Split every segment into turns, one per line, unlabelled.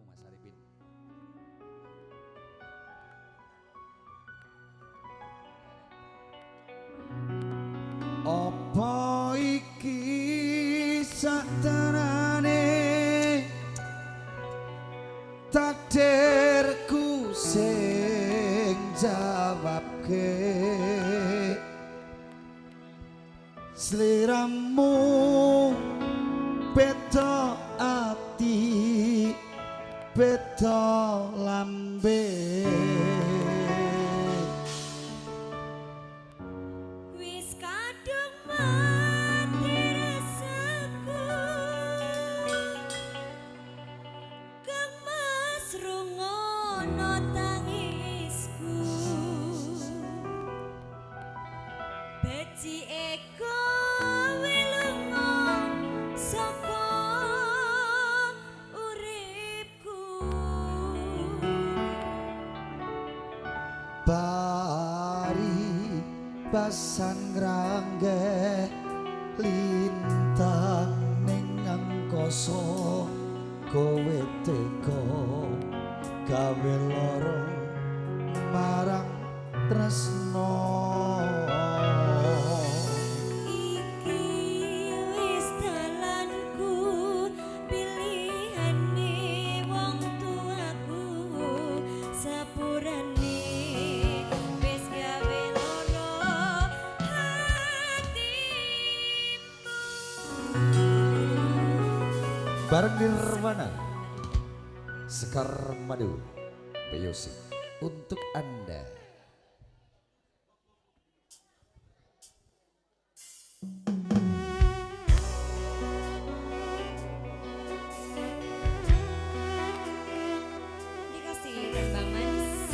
Mas Arifin.
Apa iki saktenane takdirku sing jawabke, sliramu beda ati beda lambe.
Wis kadung mati rasaku, Kang Mas rungono tangisku, becike kowe lunga saka uripku.
Bari basan ngrangge lintang ning angkasa, kowe tega gawe lara marang tresno.
Iki wis dalanku, pilihane wong tuaku, sepurane wis gawe lara hatimu.
Bareng Nirwana, Sekar Madu, Music untuk Anda.
Dikasih tembang manis.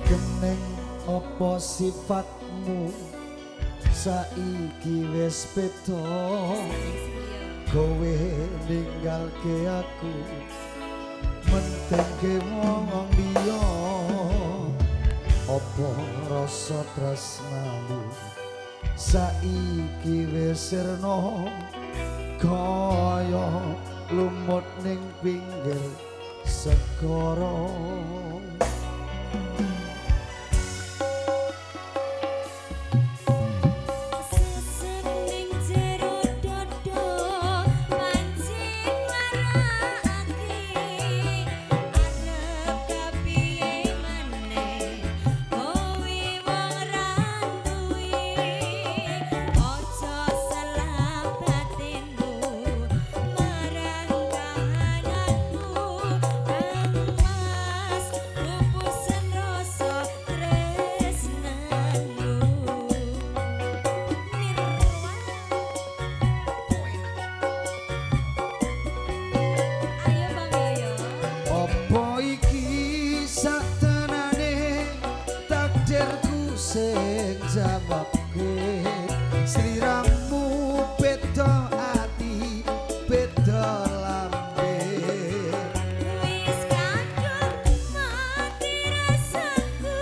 Geneng apa sifatmu saiki wis beda, kowe ninggalke aku mentingke wong liya. Apa rasa tresnamu saiki wis sirna kaya lumut ning pinggir segara.
Sesek ning jero dodo pancing larakake, arep kapiye maneh kowe wong ra duwe. Aja salah batinmu marang kahananku, Kang Mas pupusen rasa tresnamu. Ayo Bang Yoyo.
Apa iki saktenane takdirku sing jawabke, sliramu beda ati beda lambe.
Wis kadung mati rasaku,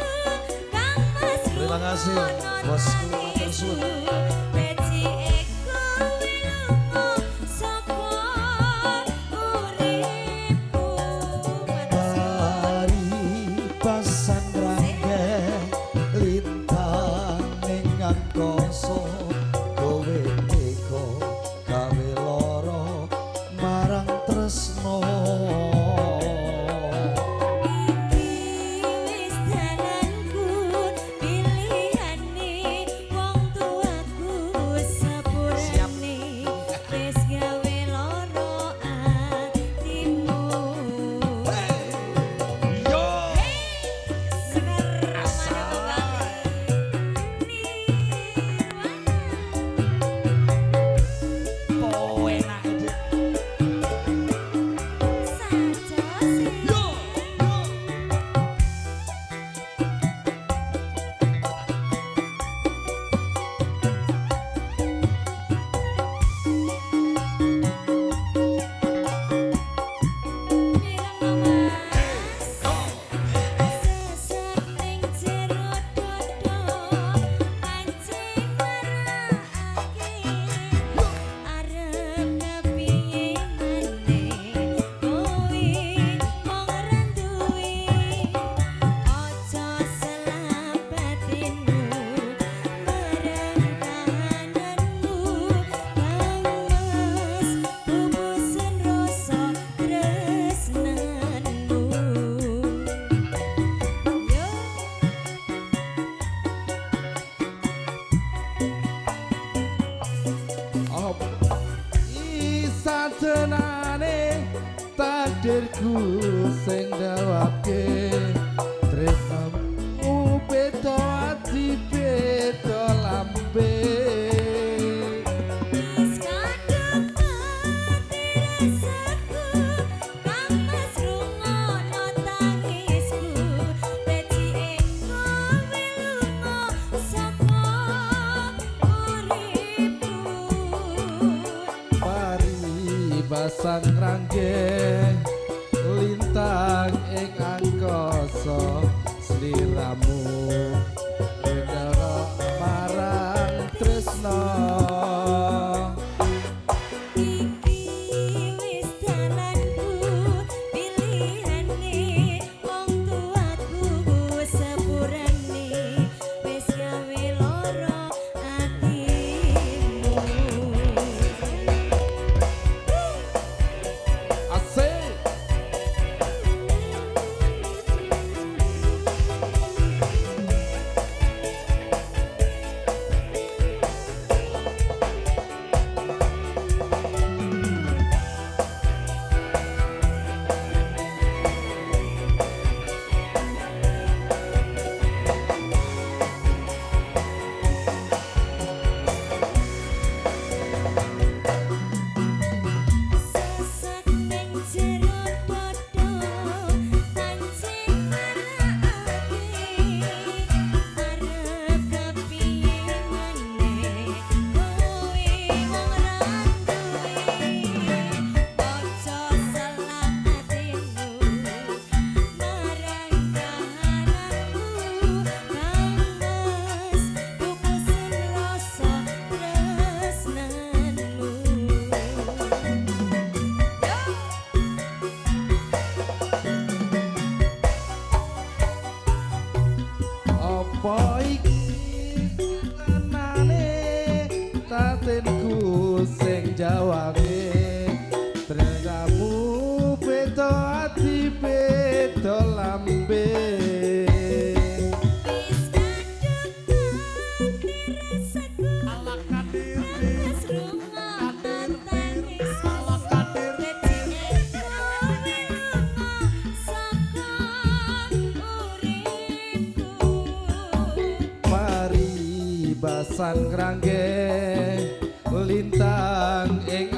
Kang Mas
Terima kasih,
rungono
bosku, matur suwun.
tangisku, becike kowe lunga saka uripku.
Bari pasan rangke lintang ning angkasa, kowe Paribasan rangge lintang ing angkasa sliramu bendara marang tresna.
Iki wis dalanku pilihane wong tuaku sepurane wis gawe lara atimu.
Asik.
Sesek ning jero dada pancen marakake arep kepiye maneh kowe wong ra duwe aja salah atimu marang kahananku kang mas pupusen rasa tresnanmu.
Apa iki tenane tatinku sing jawabe tresnamu beda ati beda lambe.
Wis kadung mati rasaku wis rungokno tangisku becike kowe lunga saka uripku.
Paribasan krangge lintang ing